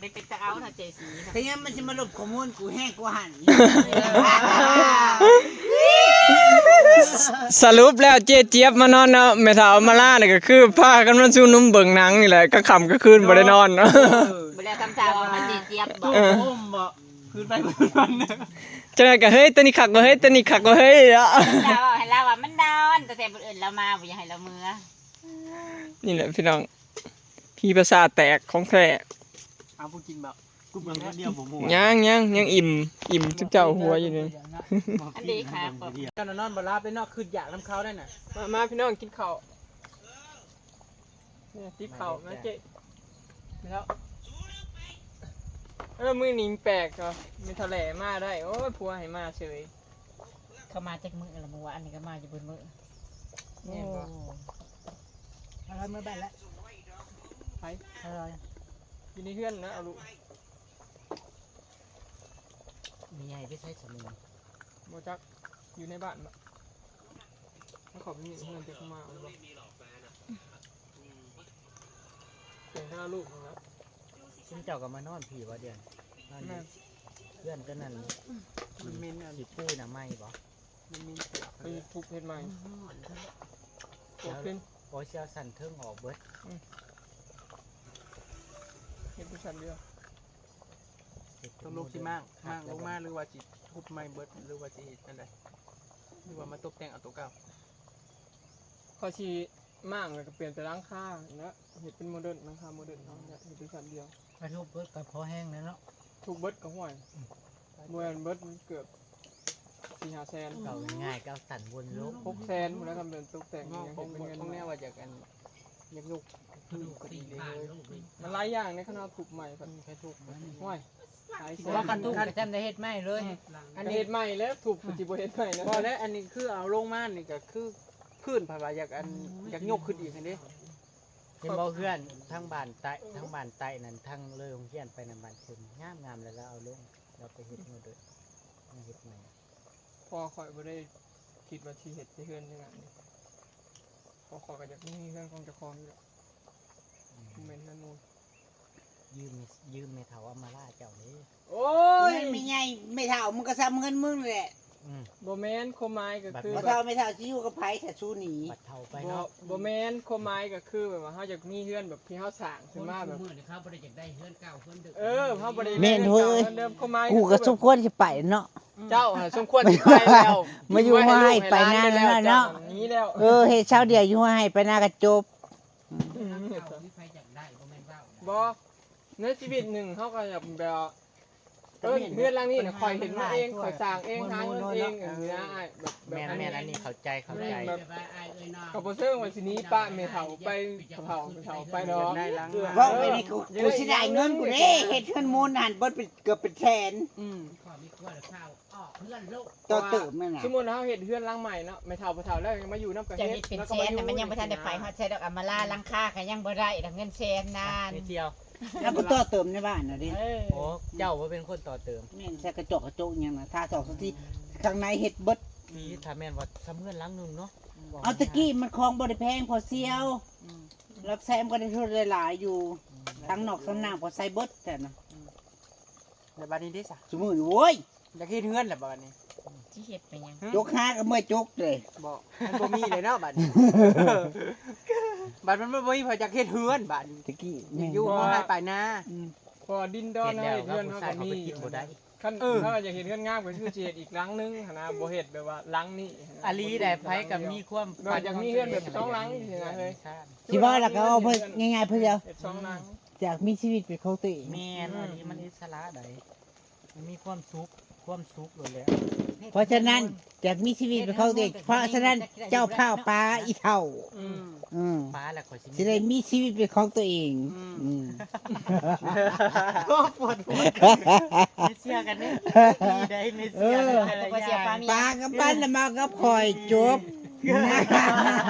ເປັນຕາເອົາເນາະເຈສີເນາະ. ກະຍັງມັນຊິມາລົບຂໍ້ມູນກູແຮງກວ່າຫັ້ນ. ສະຫຼຸບແລ້ວເຈຈຽບມານອນເນາະ ແມ່ເຖົ້າອຳມາລານີ້ກະຄືພາກັນມາຊຸມນຸມເບິ່ງໜັງນີ້ແຫຼະ ກາງຄ່ຳກາງຄືນບໍ່ໄດ້ນອນເນາະ. ບໍ່ແລ້ວຄຳຖາມວ່າເຈຈຽບບໍ່ ເອີ ໂອ້ມບໍ່ ຄືນໄປຄືນມາ. ຈັ່ງໃດກະເຮີ້ຍ ໂຕນີ້ຄັກບໍ່ເຮີ້ຍ ໂຕນີ້ຄັກບໍ່ເຮີ້ຍເນາະ. ເຈົ້າເວົ້າໃຫ້ລາວວ່າມັນນອນ ແຕ່ແຕ່ບໍ່ເອີ້ນລາວມາ ບໍ່ຢາກໃຫ້ລາວເມືອ. ນີ້ແຫຼະພີ່ນ້ອງ ທີ່ພາສາແຕກຂອງແທ້. ເອົາບໍ່ກິນບໍ່? ກູເບິ່ງຄົນດຽວບໍ່ໝົດ. ຍັງ ຍັງ ຍັງອີ່ມ ອີ່ມຈຸເຈົ້າຫົວຢູ່ນີ້. ອັນເດຄະ ເຈົ້ານະນອນບໍ່ຫຼັບເດ້ເນາະ ຄຶດຢາກນຳເຂົາໄດ້ນະ. ມາ ມາພີ່ນ້ອງກິນເຂົ້າ. ນີ້ຕິບເຂົ້າມາເຈ ແລ້ວ. ເອີ ມື້ນີ້ແປກເນາະ ແມ່ເຖົ້າແຫຼມາໄດ້ ໂອ້ຍ ຜົວໃຫ້ມາເສີຍ. ເຂົາມາຈັກມື້ລະ ມື້ວານນີ້ກະມາຢູ່ເບິດມື້. ແມ່ນບໍ່? ອາລອຍເມືອບ້ານລະ. ໃຜ? ອາລອຍ ຢູ່ໃນເຮືອນນະ ເອົາລູກ. ແມ່ໃຫຍ່ໄປໃສສະເໝີ? ບໍ່ຈັກ ຢູ່ໃນບ້ານບໍ? ເຂົາເຂົ້າໄປເຮືອນຈັກມາເອົາບໍ່? ເປັນແຕ່ເອົາລູກຫັ້ນລະ. ຊຸມເຈົ້າກະມານອນພີ້ບໍ່ດຽວ? ນອນຢູ່ເຮືອນຕົວນັ້ນ ມັນເໝັນອັນ ຂີ້ປູນະໃໝ່ບໍ່? ມັນມີປວກ ໄປທຸບເຮັດໃໝ່. ປວກຂຶ້ນ ໂອ້ຍ ຊິເອົາຊັ້ນເທິງອອກເບິດ. ເຮັດຢູ່ຊັ້ນດຽວ. ຕົກລົງຊິມ້າງ ມ້າງລົງມາ ຫຼືວ່າຊິທຸບໃໝ່ເບິດ ຫຼືວ່າຊິເຮັດຈັ່ງໃດ ຫຼືວ່າມາຕົບແຕ່ງເອົາໂຕເກົ່າ? ຂ້ອຍຊິມ້າງແລ້ວກະປ່ຽນແຕ່ຫຼັງຄາຫັ້ນແຫຼະ ເຮັດເປັນໂມເດີນ ຫຼັງຄາໂມເດີນເຮົາເຮັດຢູ່ຊັ້ນດຽວ. ກະທຸບເບິດກະພໍແຮງແລ້ວເນາະ. ທຸບເບິດກະ ຫ້ວຍ ບໍ່ແມ່ນເບິດ ເກືອບສີ່ຫ້າແສນ. ເວົ້າງ່າຍໆ ກະເອົາຊັ້ນວົນລົງ ຫົກແສນພຸ້ນແຫຼະ ຄັນແມ່ນຕົບແຕ່ງຫຍັງ ເຮັດເປັນເງິນ. ຂອງແນວວ່າຢາກອັນ ຢາກຍົກຂຶ້ນກະດີເລີຍ. ມັນຫຼາຍຢ່າງໃນ ຄັນເຮົາທຸບໃໝ່ ຄັນໃຫ້ທຸບ ຫ້ວຍ ຫຼາຍແສນ. ຄັນທຸບກະຈຳໄດ້ເຮັດໃໝ່ເລີຍ. ອັນນີ້ເຮັດໃໝ່ແລ້ວ ທຸບກະຊິບໍ່ເຮັດໃໝ່ແລ້ວ. ບໍ່ແລ້ວ ອັນນີ້ຄືເອົາລົງມານີ້ກະຄືພື້ນ ເພິ່ນວ່າຢາກອັນ ຢາກຍົກຂຶ້ນອີກຫັ້ນເດ້. ເຫັນບໍ່ ເຮືອນທາງບ້ານໃຕ້ ທາງບ້ານໃຕ້ນັ້ນ ທາງເລີຍໂຮງຮຽນໄປນັ້ນ ບ້ານເພິ່ນງາມໆ ແລ້ວລາວເອົາລົງ ລາວໄປເຮັດໂມເດີນ ເຮັດໃໝ່. ພໍ່ຂ້ອຍບໍ່ໄດ້ຄິດວ່າຊິເຮັດແຕ່ເຮືອນແຕ່ງານເດ້ ເພາະຂ້ອຍກະຢາກມີເຮືອນຂອງເຈົ້າຂອງຢູ່ແລ້ວ ບໍ່ແມ່ນເຮືອນໝູ່. ຢືມ ຢືມແມ່ເຖົ້າອຳມາລາເຈົ້າເດ້. ໂອ້ຍ ແມ່ໃຫຍ່ ແມ່ເຖົ້າ ມັນກະສ່ຳເງິນມຶງແຫຼະ. ອືມ ບໍ່ແມ່ນ ຄວາມໝາຍກະຄື ແມ່ເຖົ້າ ແມ່ເຖົ້າຊິຢູ່ກັບໃຜ ຖ້າຊູໜີ? ບັດເຖົ້າໄປເນາະ. ບໍ່ແມ່ນ ຄວາມໝາຍກະຄືແບບວ່າເຮົາຢາກມີເຮືອນແບບທີ່ເຮົາສ້າງຂຶ້ນມາແບບ ເຮົາບໍ່ໄດ້ຢາກໄດ້ເຮືອນເກົ່າເຮືອນເດີມ. ເອີ ເຮົາບໍ່ໄດ້ ແມ່ນເຮີ້ຍ ເຮືອນເກົ່າເຮືອນເດີມ. ຄວາມໝາຍ ກູກະສົມຄວນຊິໄປເນາະ. ເຈົ້າຫັ້ນສົມຄວນຊິໄປແລ້ວ ມາຢູ່ໃຫ້ໄປນາແລ້ວເນາະ. ເອີ ເຮັດຊາວດຽວຢູ່ໃຫ້ໄປນາກະຈົບ. ອືມ ບໍ່ ໃນຊີວິດໜຶ່ງເຮົາກະຢາກແບບວ່າ ເອີ ເຮືອນຫຼັງນີ້ນະ ຂ້ອຍເຮັດມາເອງ ຂ້ອຍສ້າງເອງ ຫາເງິນເອງ ອັນນີ້ນະອ້າຍ. ແບບ ແມ່ນໆ ອັນນີ້ເຂົ້າໃຈ ເຂົ້າໃຈ. ກະບໍ່ເຊີງວ່າຊິໜີປະແມ່ເຖົ້າໄປ ເຖົ້າ ເຖົ້າໄປດອກ. ເວົ້າໄປນີ້ ກູຊິໄດ້ເງິນກູເດ້ ເຮັດເຮືອນມູນຫັ້ນເບິດເປັນ ເກືອບເປັນແສນ. ອືມ ຕໍ່ເຕີມນັ້ນນະ. ສົມມຸດເຮົາເຮັດເຮືອນຫຼັງໃໝ່ເນາະ ແມ່ເຖົ້າຜູ້ເຖົ້າແລ້ວຍັງມາຢູ່ນຳກະເຮັດ. ເຈົ້າເຮັດເປັນແສນນະ ມັນຍັງບໍ່ທັນໄດ້ໄປຮອດໃສດອກ ອຳມາລາ. ຫຼັງຄາກະຍັງບໍ່ໄດ້ດອກ ເງິນແສນນັ້ນ. ແມ່ດຽວ ແລ້ວບໍ່ຕໍ່ເຕີມໃນບ້ານນະເດ້. ໂອ້ ເຈົ້າບໍ່ເປັນຄົນຕໍ່ເຕີມ. ແມ່ນ ໃສ່ກະຈອກກະຈົກຫຍັງນະ ທາສອງສາມສີ່ ຂ້າງໃນເຮັດເບິດ. ນີ້ຖ້າແມ່ນວ່າຊຳເຮືອນຫຼັງໜຶ່ງເນາະ. ເອົາ ຕະກີ້ມັນຂອງບໍ່ໄດ້ແພງ ພໍສ່ຽວ. ຫຼັກແສນກະໄດ້ເທົ່າຫຼາຍຢູ່. ທັງນອກທັງນາກພໍໃຊ້ເບິດແຕ່ນະ. ແລ້ວບາດນີ້ເດ້ຊະ ຊຸມື້ນີ້ ໂອ້ຍ ຢາກເຮັດເຮືອນແລ້ວບາດນີ້. ຊິເຮັດໄປຫຍັງ? ຈົກຫາກະເມື່ອຍຈົກເດ້. ບໍ່ ມັນບໍ່ມີເລີຍເນາະບາດນີ້. ບາດມັນບໍ່ມີໃຜຢາກເຮັດເຮືອນບາດນີ້. ຕະກີ້ແມ່ນ ຢູ່ຫົວໄຮ່ປາຍນາ. ອືມ ເພາະວ່າດິນດອນເຮົາເຮັດເຮືອນເຮົາກະມີ. ຄັນ ເອີ ເຮົາຢາກເຮັດເຮືອນງາມກະຄືຊິເຮັດອີກຫຼັງໜຶ່ງຫັ້ນນະ ບໍ່ເຮັດແບບວ່າຫຼັງນີ້ຫັ້ນນະ. ອີ່ຫຼີໃດ ໃຜກະມີຄວາມຝັນ ວ່າຢາກມີເຮືອນແບບສອງຫຼັງຊີ້ນະເຮີ້ຍ. ຊິເວົ້າແລ້ວກະເວົ້າງ່າຍໆ ເພິ່ນເອົາ ເຮັດສອງຫຼັງ ຢາກມີຊີວິດເປັນຂອງຕົວເອງ. ແມ່ນ ອັນນີ້ມັນອິດສະຫຼະໃດ໋ ມັນມີຄວາມສຸກ ຄວາມສຸກໂລດແຫຼະ. ເພາະສະນັ້ນ ຢາກມີຊີວິດເປັນຂອງຕົວເອງ ເພາະສະນັ້ນ ເຈົ້າພ້າວປາອີ່ເຖົ້າ. ອືມ ອືມ ປາແລ້ວຂ້ອຍຊິ ຊິໄດ້ມີຊີວິດເປັນຂອງຕົວເອງ. ອືມ ອືມ ໂອ້ ປວດຫົວ. ເມເຊຍກັນເດ້ ດີໃດເມເຊຍ. ເອີ ປາກັບມັນລະເມົາກັບຂ້ອຍ ຈົບ.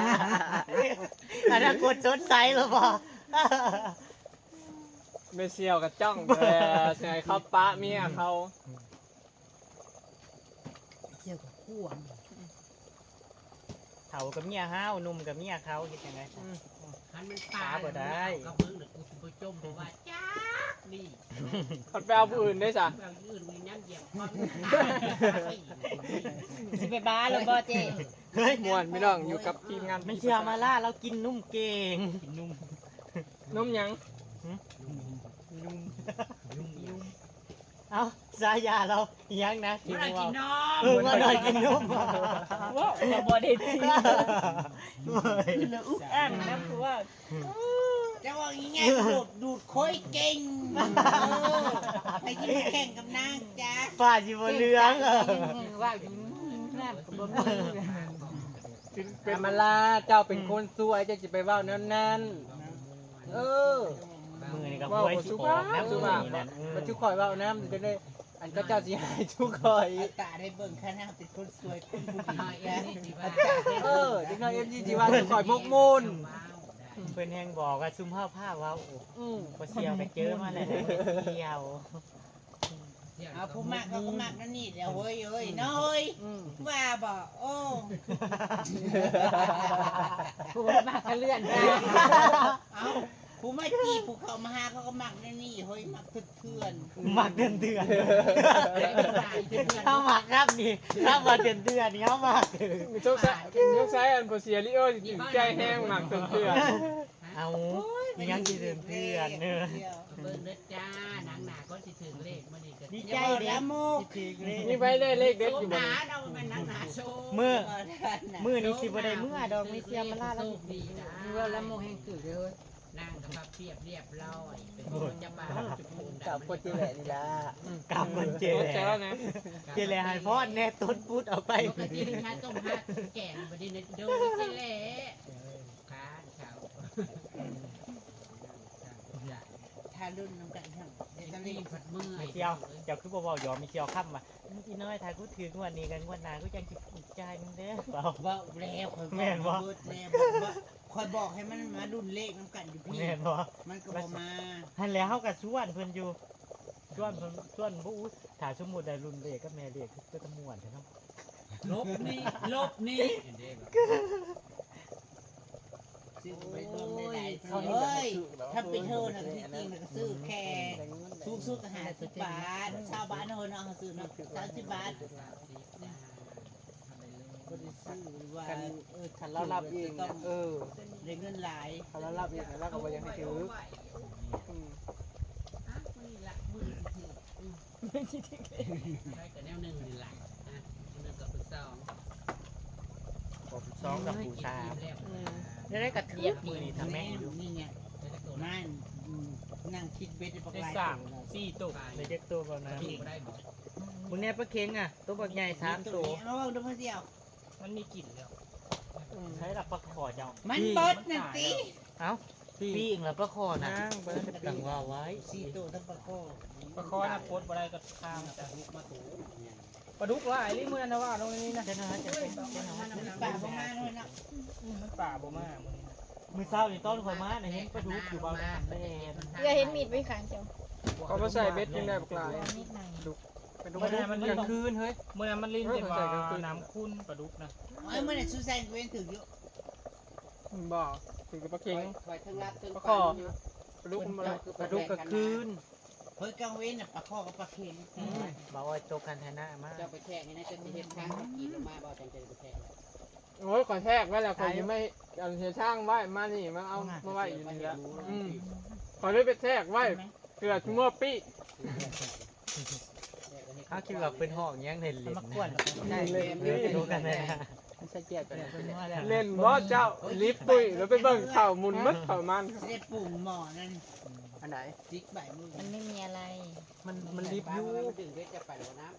ອະນາຄົດສົດໃສລະບໍ່? ແມ່ສ່ຽວກະຈ້ອງແຕ່ຊິໃຫ້ເຂົາປະເມຍເຂົາ. ເຖົ້າກະເມຍເຮົາ ໜຸ່ມກະເມຍເຂົາ ເຮັດຈັ່ງໃດ? ຄັນມັນປະ ປະບໍ່ໄດ້ ກະເບິ່ງ ກູຊິບໍ່ຈົ່ມບໍ່ວ່າຈັກ ຄັນໄປເອົາຜູ້ອື່ນໄດ້ຊະ ຊິໄປບ້າແລ້ວບໍ່ເຈ້? ເຮີ້ຍ ມ່ວນພີ່ນ້ອງ ຢູ່ກັບທີມງານ ແມ່ນເຊື່ອມາລາ ລາວກິນນົມເກັ່ງ. ກິນນົມ ນົມຫຍັງ? ຫຶ? ນົມ ນົມ ນົມ ເອົ້າ ສາຍາລາວອີ່ຫຍັງນະ? ທີ່ວ່າ ເອີ ວ່າໜ້ອຍກິນນົມ ເວົ້າກໍບໍ່ໄດ້ຈິງ ຄືລະອຸກອັ່ງນຳພວກ ເຈົ້າເວົ້າງ່າຍໆ ດູດ ດູດໂຄຍເກັ່ງ ເອີ ໃຜຊິມາແຂ່ງກັບນາງຈັກ ຟ້າຊິບໍ່ເຫຼືອງ ເວົ້າຢູ່ນັ້ນກໍບໍ່ມີ ອາມາລາ ເຈົ້າເປັນຄົນສວຍ ເຈົ້າຊິໄປເວົ້າແນວນັ້ນ ເອີ ມື້ນີ້ກໍຫວຍຊິອອກນຳ ມື້ນີ້ນັ້ນ ເອີ ມັນຊິຂ້ອຍເວົ້ານຳ ຈະໄດ້ ອັນເຂົາເຈົ້າຊິໃຫ້ຊຸຂ້ອຍ ຕາໄດ້ເບິ່ງຄະນະເປັນຄົນສວຍ ຄົນຜູ້ດີ ເອີ ເດັກນ້ອຍເອັມຊີຊິວ່າຊຸຂ້ອຍໝົກໝຸ່ນ ເພິ່ນແຮ່ງບອກວ່າຊຸມເຮົາພາເວົ້າ ອືມ ບໍ່ເຊື່ອກໍເຈີມາແລ້ວ ເອົາ ຜູ້ມັກເຮົາກໍມັກແນວນີ້ແຫຼະເຮີ້ຍ ເອີຍ ເນາະເຮີ້ຍ ອືມ ວ່າບໍ່ ໂອ້ ຜູ້ມັກກໍເລື່ອນໄປ ເອົ້າ ຜູ້ມາຈີບ ຜູ້ເຂົ້າມາຫາ ເຂົາກໍມັກແນວນີ້ເຮີ້ຍ ມັກເຖື່ອນໆ ມັກເຖື່ອນໆ ເຮົາມັກນຳນີ້ ນຳວ່າເຖື່ອນໆ ນີ້ເຮົາມັກ ສົງໄສ ສົງໄສອັນພໍ່ເສຍລິໂອຊິຖືກໃຈແຮງ ມັກເຖື່ອນໆ ເອົ້າ ອີ່ຫຍັງຊິເຖື່ອນໆ ເອີ ເບິ່ງເດີຈ້າ ນາງໜ້າກໍຊິຖືກເລກມື້ນີ້ກໍ ດີໃຈເດ້ ຖືກເລກ ມີໃຜໄດ້ເລກເດັດຢູ່ບໍ່? ມື້ ມື້ນີ້ຊິບໍ່ໄດ້ເມືອດອກ ມີເສຍມາລາລາວ ເວົ້າລຳໂມງແຮງຖືກເດ້ ນາງກໍພັບພຽບລຽບຮ້ອຍ ເປັນຄົນຈະປາ ກັບຄົນຈີແຫຼະນີ້ລະ ກັບຄົນຈີແຫຼະ ຈີແຫຼະໃຫ້ພອນແດ່ ຕົ້ນປຸດເອົາໄປ ປົກກະຕິຫາຕົ້ມຫາແກງ ບັດນີ້ໂດນຈີແຫຼະ ຄ້ານເຂົາ ຖ້າລຸ້ນນຳກັນ ເຮັດຕະລິ ພັດເມື່ອຍ ແມ່ສ່ຽວ ເຈົ້າຄືບໍ່ເວົ້າຢອກແມ່ສ່ຽວຄຳວ່າ ອີນ້ອຍ ຖ້າກູຖືກງວດນີ້ກໍງວດໜ້າກູຈັ່ງຊິຈ່າຍມຶງເດີ ເວົ້າ ເວົ້າແລ້ວ ຂ້ອຍເວົ້າ ແມ່ນບໍ່? ເບິດແລ້ວ ເວົ້າ ຂ້ອຍບອກໃຫ້ມັນມາລຸ້ນເລກນຳກັນຢູ່ພີ້ ແມ່ນບໍ່? ມັນກໍບໍ່ມາ ຫັ້ນແຫຼະ ເຮົາກໍຊວນເພິ່ນຢູ່ ຊວນເພິ່ນ ຊວນ ບໍ່ ຖ້າສົມມຸດໄດ້ລຸ້ນເລກກັບແມ່ເລກ ຄືຈະມ່ວນແທ້ເນາະ ຫຼົບໜີ ຫຼົບໜີ ຊື້ໄປເບິ່ງໄດ້ຫຼາຍ ໂອ້ຍ ຖ້າໄປເທີນນະ ທີ່ຈິງນະ ກໍຊື້ແຄ່ສູງສຸດກໍຫ້າສິບບາດ ຊາວບາດເນາະ ເຮົາເນາະ ເຮົາຊື້ເນາະ ສາມສິບບາດ ບໍ່ໄດ້ຊື້ວ່າ ຄັນ ເອີ ຄັນລາວຮັບເອງນະ ເອີ ໄດ້ເງິນຫຼາຍ ຄັນລາວຮັບເອງນະ ລາວກໍບໍ່ຢາກໃຫ້ຖືກ ອືມ ອ່ະ ມື້ນີ້ລະ ມື້ນີ້ຊິຖືກ ອືມ ໄດ້ກໍແນວໜຶ່ງນີ້ລະ ອ່ະ ອັນນັ້ນກໍຜູ້ສອງ ຜູ້ສອງກັບຜູ້ສາມ ອືມ ໄດ້ ໄດ້ກະຖືກມື້ນີ້ ຖ້າແມ່ນຢູ່ ນີ້ໄງ ມາ ອືມ ນັ່ງຄິດເບັດໃຫ້ບັກຫຼາຍໂຕ ໄດ້ສາມສີ່ໂຕ ໄດ້ຈັກໂຕບໍ່ນະ ບໍ່ໄດ້ບໍ່ ເບິ່ງແດ່ປາເຂັງອະ ໂຕບັກໃຫຍ່ສາມໂຕ ເອົາເບິ່ງດູເພິ່ນຊິເອົາ ມັນມີກິ່ນແລ້ວ ອືມ ໃຊ້ລະປາຄໍເຈົ້າ ມັນເບິດນັ້ນຕິ ເອົ້າ ປີ້ງລະປາຄໍນະ ຍັງບໍ່ທັນໄດ້ປີ້ງ ຕັ້ງວ່າໄວ້ ສີ່ໂຕທັງປາຄໍ ປາຄໍນະປົດບໍ່ໄດ້ກໍຂ້າມ ປາດຸກມາໂຕ ປາດຸກຫຼາຍເລີຍມື້ນັ້ນນະ ວ່າລົງໃນນີ້ນະ ເຈົ້ານ້ອຍ ເຈົ້ານ້ອຍ ປາບໍ່ມາເນາະ ອືມ ປາບໍ່ມາມື້ນີ້ນະ ມື້ເຊົ້ານີ້ຕອນຂ້ອຍມານະ ເຫັນປາດຸກຢູ່ບ່ອນແມ່ນ ເອື້ອຍເຫັນມີດໄວ້ຂ້າງເຈົ້າ ເຂົາມາໃສ່ເບັດຈັ່ງໃດບັກຫຼາຍ ມີດໃໝ່ ປາດຸກ ປາດຸກ ມື້ນັ້ນມັນຫຼິ້ນກາງຄືນເຮີ້ຍ ມື້ນັ້ນມັນຫຼິ້ນຈົນວ່ານ້ຳຂຸ່ນປາດຸກນະ ເອີ ມື້ນັ້ນສຸແຊງເວັນຖືກຢູ່ ບໍ່ ຖືກແຕ່ປາເຂັງ ຂ້ອຍເທິງລັບເທິງ ປາຄໍ ປາດຸກ ປາດຸກກາງຄືນ ເຮີ້ຍ ກາງເວັນນະ ປາຄໍກັບປາເຂັງ ອືມ ບ່າວອ້ອຍຕົກຄັນທະນະມາ ເຈົ້າໄປແຂ່ງໃຫ້ນະ ເຈົ້າຊິເຮັດທາງກິນລົງມາບໍ່ ຈັ່ງຈະໄດ້ໄປແຂ່ງ ໂອ້ຍ ຂ້ອຍແທກໄວ້ແລ້ວ ຂ້ອຍຊິມາເຮັດ ອັນເຮັດທາງໄວ້ ມານີ້ ມາເອົາມາໄວ້ຢູ່ນີ້ລະ ອືມ ຂ້ອຍໄດ້ໄປແທກໄວ້ ເກືອຊົ່ວປີ ເຮົາຄິດວ່າເພິ່ນຮ້ອງຫຍັງເຫຼັ້ນໆ ມາກວນ ໄດ້ເຫຼັ້ນ ເຫຼັ້ນ ເຫຼັ້ນບໍ່ເຈົ້າ ລິບປຸ້ຍ ແລ້ວໄປເບິ່ງເຂົ້າໝຸ່ນໝົດເຂົ້າມັນ ຊິໄດ້ປຸງໝໍ້ນັ້ນ ອັນໃດ ຈິກໃບມື ມັນໄມ່ມີອະໄລ ມັນ ມັນລິບຢູ່ ມັນດຶງໄດ້ຈະໄປແລ້ວນະ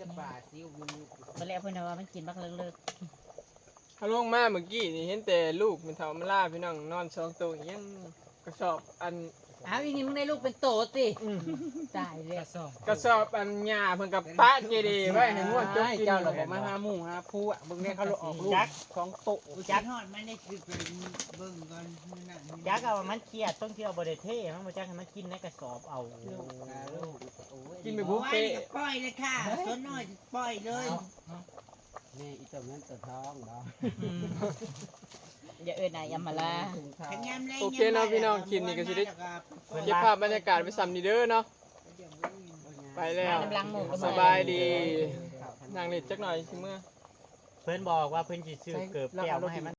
ຈະປາຊິວຢູ່ ບໍ່ແລ້ວເພິ່ນວ່າມັນກິນບັກເລິກໆ ເຮົາລົງມາເມື່ອກີ້ນີ້ເຫັນແຕ່ລູກແມ່ເຖົ້າມາລາ ພີ່ນ້ອງ ນອນສອງໂຕ ອີຫຍັງກະສອບ ອັນ ອ້າວ ອີນີ້ມຶງໄດ້ລູກເປັນໂຕຕິ ອືມ ຕາຍແລ້ວ ກະສອບ ອັນຫຍ້າເພິ່ນກະປະເກເລໄວ້ໃຫ້ງົວຈົກກິນ ເຈົ້າລະບໍ່ມາຫາໝູ່ຫາພວກ ເບິ່ງແນ່ເຂົາລະອອກລູກສອງໂຕ ຈັກຮອດມັນໄດ້ຄືໄປເບິ່ງກ່ອນ ມື້ນັ້ນ ຈັກເອົາວ່າມັນຄຽດ ຕ້ອງທີ່ເຮົາບໍ່ໄດ້ເທ ມັນບໍ່ຈັກໃຫ້ມັນກິນໃນກະສອບເອົາ ກິນແບບບຸບເຟ ໂອ້ຍ ປ່ອຍເລີຍຄ່ະ ສ່ວນນ້ອຍປ່ອຍເລີຍ ແມ່ອີຕົວເງິນຕົວທອງເນາະ ອືມ ອີ ຢ່າເອີ້ນອ້າຍອຳມາລາ. ໂອເຄເນາະພີ່ນ້ອງ ຄລິບນີ້ກໍຊິໄດ້ເກັບພາບບັນຍາກາດໄວ້ສ່ຳນີ້ເດີເນາະ. ໄປແລ້ວ ສະບາຍດີ ນັ່ງຫຼິ້ນຈັກໜ່ອຍຊິເມືອ. ເພິ່ນບອກວ່າເພິ່ນຊິຊື້ເກີບແກ້ວມາໃຫ້ມັນ